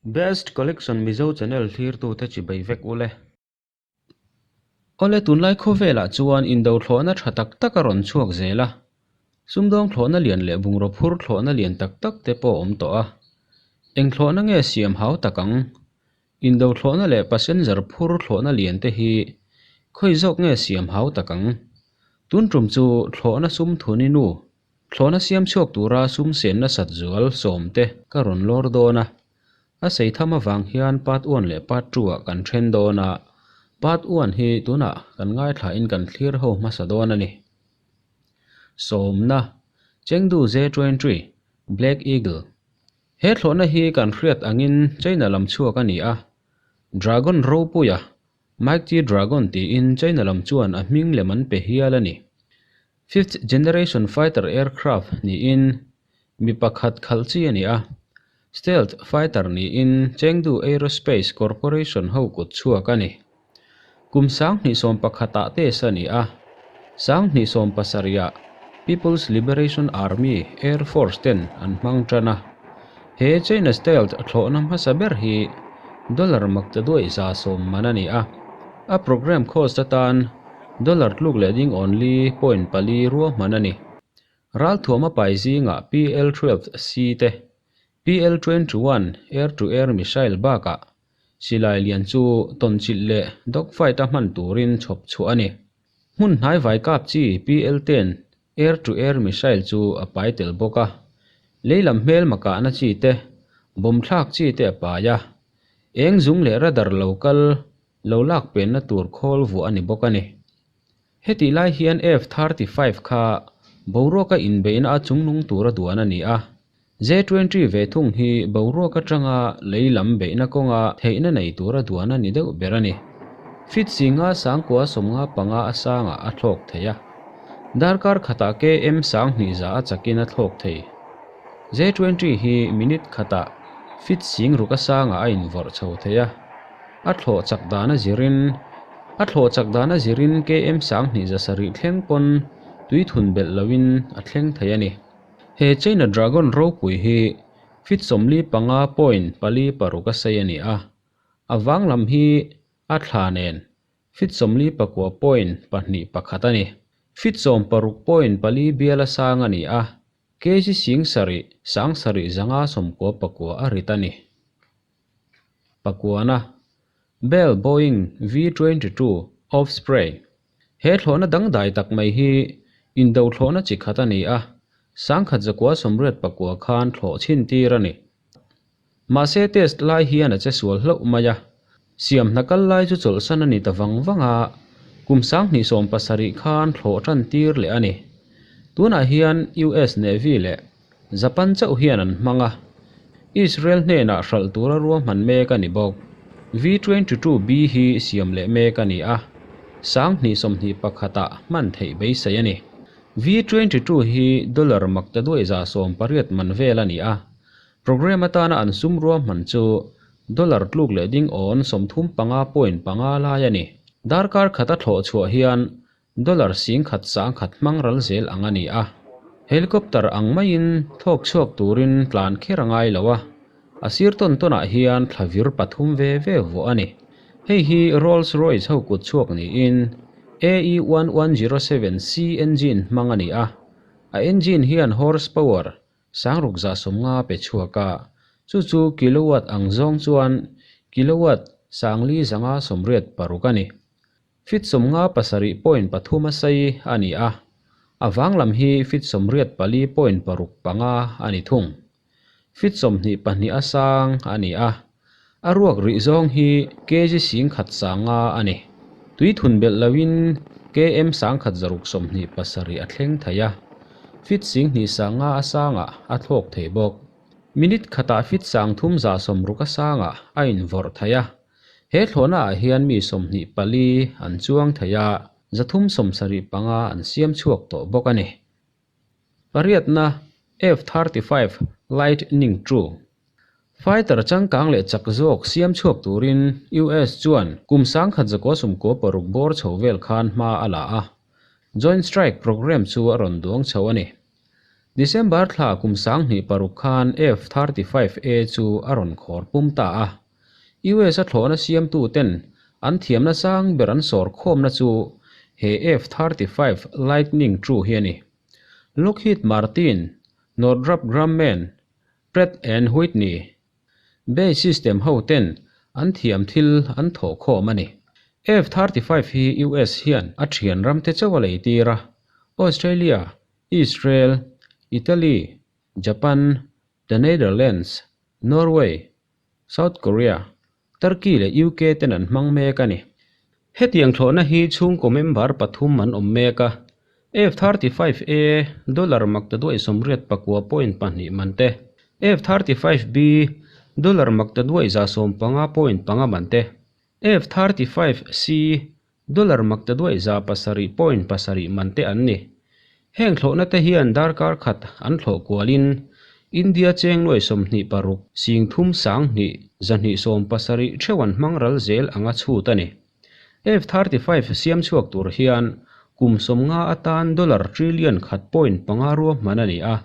Best Collection Mizo channel thlirtute chibai vek ule. Awle tunlai khawvelah chuan indo thlawhna tha tak tak a rawn chhuak zel a, sumdawng thlawhna lian leh bungraw phur thlawhna lian tak tak te pawh a awm tawh a. Eng thlawhna nge siam hau tak ang? Indo thlawhna leh passenger phur thlawhna lian te hi khawi zawk nge siam hau tak ang? Tun tum chu thlawhna sum thuni nu Thlawhna siam chhuak tura sum sen nasat zual sawm te ka rawn lawr dawn a. A sei tham avang hian part one leh part two ah kan then dawn a, part one hi tunah kan ngaithla in kan thlir ho hmasa dawn a ni. Sawmna, Chengdu J-23, Black Eagle. He thlawhna hi kan hriat angin China lam chhuak a ni a, Dragon ropuia Mighty Dragon tiin China lam chuan a hming lem an pe hial a ni. Fifth generation fighter aircraft niin mi pakhat khalh chi a ni a, stealth fighter niin Chengdu Aerospace Corporation ho kut chhuak a ni. Kum 2011 ah test a ni a, 2017 ah People's Liberation Army Air Force ten an hmang tan a. He China stealth thlawhna hmasa ber hi dollar maktaduaih 110 man a ni a, a program cost atan Dollar tluk leh ding awn li point pali ruahman a ni. Ralthuama pai zingah PL-12C te, PL-21 air-to-air missile bakah silai lian chu tawnchilh leh dogfight a hman turin chhawp chhuah a ni. Hmun hnai vai kap chi PL-10 air-to-air missile chu a pai tel bawk a. Lei lam hmelma kahna chi te, bomb thlak chi te a pai a. Eng zung leh radar lo kal Lo lak penna tur khawl vuah a ni bawk a ni. Hetih lai hian F-35 kha boruaka inbeihna a chungnung tura duan a ni a. J-20 ve thung hi boruak atanga lei lam beihna kawnga theihna nei tura duan a ni deuh ber a ni. Fit zinga sangkua 55 a sangah a thlawk thei a. Darkar khatah KM 2000 a chakin a thlawk thei. J-20 hi minute khatah fit sing ruk a sangah a invawrh chho thei a. A thlawh chak dan a zirin A thlawh chak dan a zirin KM 2700 thleng pawn tui thun belh loin a thleng thei a ni. He China Dragon ropui hi feet 45.46 a sei a ni a, a vang lam hi a thla nen feet 49.21 a ni. Feet 16.4 bial a sang a ni a, kg 7 7,599 a rit a ni. Pakuana, Bell Boeing V-22 Osprey. He thlawhna dangdai tak mai hi indo thlawhna chi khat a ni a, 1984 khan thlawh chhin tir a ni. Mahse test lai hian a che sual hlauh mai a, siam hna kal lai chu chawlhsan a ni ta vang vang a, kum 2017 khan thlawh tan tir leh a ni. Tunah hian US Navy leh Japan chauh hian an hmang a, Israel hnenah hralh tura ruahman mek a ni bawk. V-22B hi siam leh mek a ni a, 2021 ah hman theih beisei a ni. V-22 hi dollar makta duaih 180 man vel a ni a, program atana an sum ruahman chu dollar tluk leh ding awn 35.5 lai a ni. Darkar khata thlawh chhuah hian Dollar 10,000 10,000 hmang ral zel ang a ni a, helicopter ang maiin thlawk chhuak turin tlan kher a ngai lo a, a sir tawn tawnah hian thla vir pathum ve ve vuah a ni. Hei hi Rolls Royce ho kut chhuak niin AE1107C engine hmang a ni a, a engine hian horsepower 6050 pe chhuak a, chu chu kilowatt ang zawng chuan kilowatt 4586 a ni. Feet 57.3 a sei a ni a, a vang lam hi feet 84.65 a ni thung. Feet 22 a sang a ni a, a ruak rih zawng hi kg 10,150 a ni. Tui thun belh loin km 1627 a thleng thei a, feet 2,150 a sangah a thlawk thei bawk. Minute khatah feet 360 a sangah a invawrh thei a. He thlawhna ah hian mi 24 an chuang thei a, 375 an siam chhuak tawh bawk a ni. Pariatna, F-35 Lightning II Fighter changkang leh chak zawk siam chhuak turin US chuan kum 1996 bawr chho vel khan hma a la a, Joint Strike Program chu a rawn duang chho a ni. December thla kum 2006 khan F-35A chu a rawn khawr pum ta a. US a thlawhna siamtu ten an thiamna sang ber an sawr khawmna chu he F-35 Lightning II hi a ni. Lockheed Martin, Northrop Grumman, Pratt and Whitney, BAE System ho ten an thiam thil an thawh khawm a ni. F-35 hi US hian a thian ram te chauh a lei tir a, Australia, Israel, Italy, Japan, The Netherlands, Norway, South Korea, Turkey leh UK ten an hmang mek a ni. Hetiang thlawhna hi chhungkaw member pathum an awm mek a, F-35 A dollar maktaduai 89.2 man te, F-35 B dollar maktaduai 115.5 man te, F-35 C dollar maktaduai 700.7 man te an ni. Heng thlawhna te hian darkar khat an thlawh kualin India cheng nuai 26 sing thum sang hnih 270 theuh an hmang ral zel anga chhut a ni. F-35 siam chhuak tur hian kum 50 atan dollar trillion 1.5 ruahman a ni a.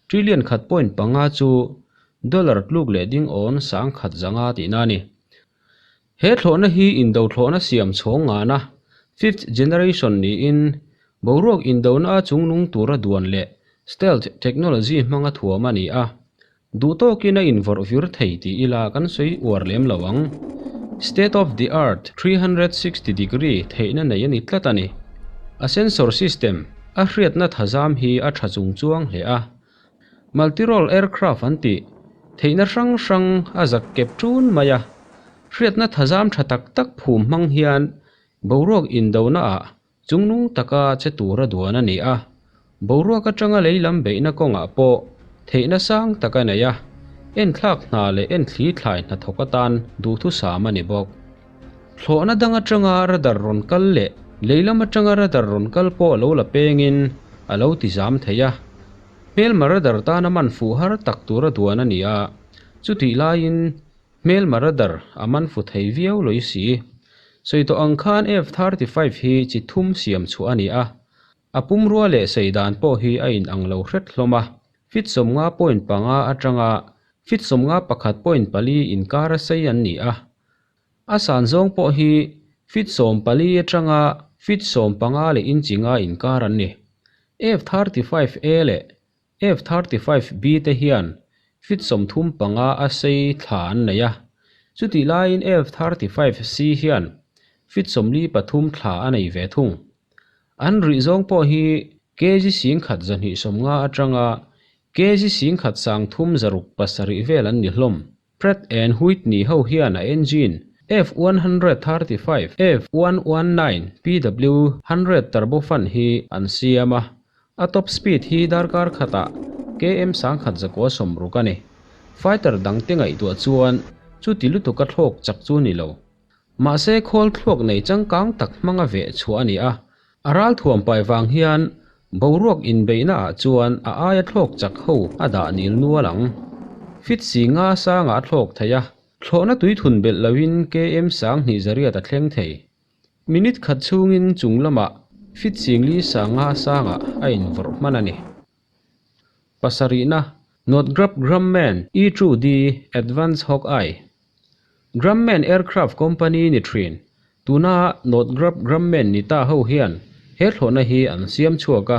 Trillion 1.5 chu dollar tluk leh ding awn 1100 tihna a ni. He thlawhna hi indo thlawhna siam chhawng ngana fifth generation niin boruak indona a chungnung tura duan leh stealth technology hmanga thuam a ni a. Duh tawkin a invawrh vir thei tih ila kan sawi uar lem lo ang. State of the art 360 degree theihna nei a ni tlat a ni. A sensor system a hriatna thazam hi a tha chung chuang hle a. Multi-role aircraft an tih theihna hrang hrang a zak kep tun mai a. Hriatna thazam tha tak tak phum hmang hian boruak indona ah chungnung taka che tura duan a ni a. Boruak atanga lei lam beihna kawngah pawh theihna sang tak a nei a. Enthlak hna leh enthli thlai hnathawk atan duhthusam a ni bawk. Thlawhna dang atanga radar rawn kal leh lei lam atanga radar rawn kal pawh lo la pengin a lo ti zam thei a. Hmelma radar tana man fuh har tak tura duan a ni a, chutih laiin hmelma radar a man fu thei viau lawih si. Sawi tawh ang khan F-35 hi chi thum siam chhuah a ni a, a pumrua leh sei dan pawh hi a inang lo hret hlawm a. Feet 50.5 atanga feet 51.4 inkar a sei an ni a. A san zawng pawh hi feet 14 atanga feet 15 leh inch nga inkar an ni. F-35A leh F-35B te hian feet 35 a sei thla an nei a. Chutih laiin F-35C hian feet 43 thla a nei ve thung. An rih zawng pawh hi kg 1150 atanga kg 1307 vel an ni hlawm. Pratt and Whitney ho hian a engine F-135, F-119 PW100 turbofan hi an siam a. A top speed hi darkar khatah km 1160 a ni. Fighter dang te ngaihtuah chuan chuti lutuk a thlawk chak chu ni lo. Mahse khawl thluak nei changkang tak hmanga veh chhuah a ni a. A ral thuam pai vang hian boruak inbeihna ah chuan a aia thlawk chak ho a dah nil nual ang. Feet si nga sangah a thlawk thei a, thlawhna tui thun belh loin km 2800 a thleng thei. Minute khat chhungin chung lamah feet 40 sanga sangah a invawrh hman a ni. Pasarihna, Northrop Grumman E-2D Advanced Hawkeye. Grumman Aircraft Company ni thin. Tuna Northrop Grumman ni ta ho hian he thlawhna hi an siam chhuak a.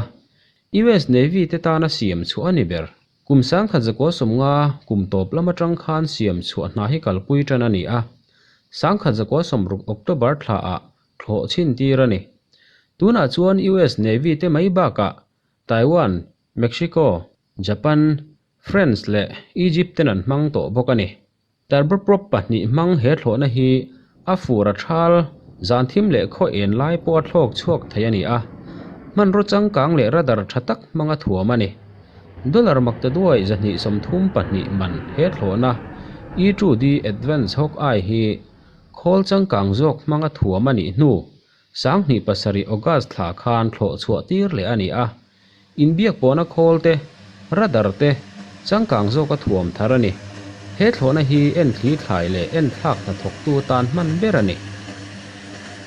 US Navy te tana siam chhuah a ni ber. Kum 1950 kum tawp lam atang khan siam chhuah hna hi kalpui tan a ni a. 1960 October thla ah thlawh chhin tir a ni. Tunah chuan US Navy te mai bakah Taiwan, Mexico, Japan, France leh Egypt ten an hmang tawh bawk a ni. Turboprop pahnih hmang he thlawhna hi a fur a thal, zan thim leh khaw en lai pawh a thlawk chhuak thei a ni a. Hmanraw changkang leh radar tha tak hmanga thuam a ni. Dollar maktaduai 232 man he thlawhna E-2D Advanced Hawkeye hi khawl changkang zawk hmanga thuam a nih hnu 2007 August thla khan thlawh chhuah tir leh a ni a. Inbiak pawhna khawl te, radar te, changkang zawka thuam thar a ni. He thlawhna hi enthli thlai leh enthlak hnathawktu tan hman ber a ni.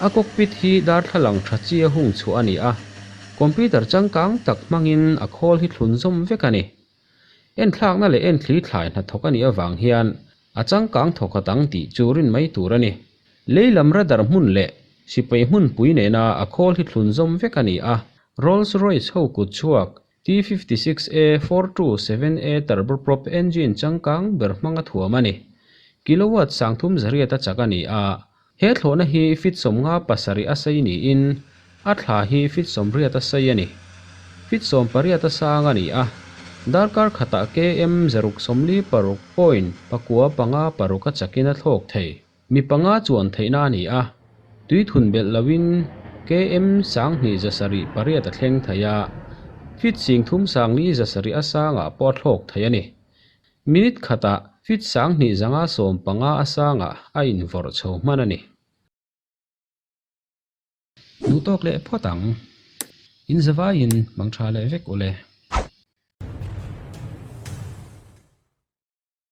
A cockpit hi darthlalang tha chi a hung chhuah a ni a. Computer changkang tak hmangin a khawl hi thlunzawm vek a ni. Enthlakna leh enthli thlai hnathawk a nih avang hian a changkang thawkhat ang tih chu rin mai tur a ni. Lei lam radar hmun leh sipai hmunpui nena a khawl hi thlunzawm vek a ni a, Rolls Royce ho kut chhuak T 56 A 427 A turboprop engine changkang ber hmanga thuam a ni. Kilowatt 38 a chak a ni a, he thlawhna hi feet 57 a sei niin a thla hi feet 80 a sei a ni. Feet 18 a sang a ni a, darkar khatah km 146 point 956 a chakin a thlawk thei. Mi panga chuan theihna a ni a, tui thun belh loin KM 2178 a thleng thei a, feet 34 a sangah pawh a thlawk thei a ni. Minute khatah feet 2515 a sangah a invawrh chho hman a ni. Duhtawk leh phawt ang. In zavaiin mang tha leh vek ule.